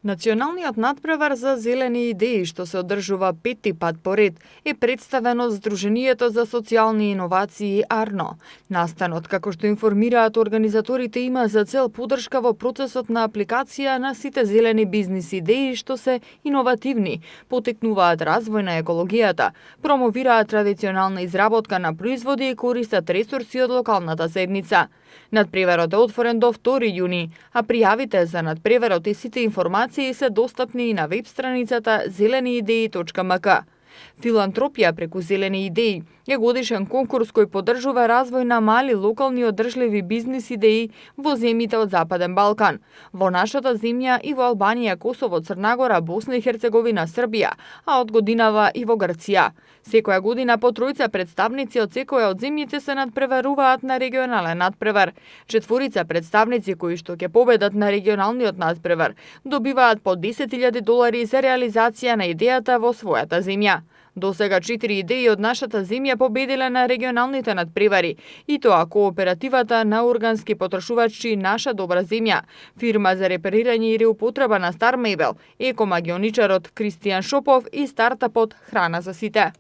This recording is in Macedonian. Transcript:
Националниот надпревар за зелени идеи, што се одржува 5-ти пат поред, е представено од Сдруженијето за социјални иновации АРНО. Настанот, како што информираат организаторите, има за цел поддршка во процесот на апликација на сите зелени бизнис идеи што се иновативни, потекнуваат развој на екологијата, промовираат традиционална изработка на производи и користат ресурси од локалната заедница. Надпреварот е отворен до 2 јуни, а пријавите за надпреварот и сите информации се достапни и на веб страницата zeleniidei.mk. Филантропија преку зелени идеи е годишен конкурс кој поддржува развој на мали локални одржливи бизнис идеи во земјите од Западен Балкан, во нашата земја и во Албанија, Косово, Црна Гора, Босна и Херцеговина, Србија, а од годинава и во Грција. Секоја година по тројца представници од секоја од земјите се надпреваруваат на регионален надпревар. 4 представници кои што ќе победат на регионалниот надпревар добиваат по $10,000 за реализација на идејата во својата земја. До сега 4 идеи од нашата земја победиле на регионалните надпревари, и тоа кооперативата на органски потрошувачи Наша добра земја, фирма за репарирање и реупотреба на стар мебел, екомагионичарот Кристијан Шопов и стартапот Храна за сите.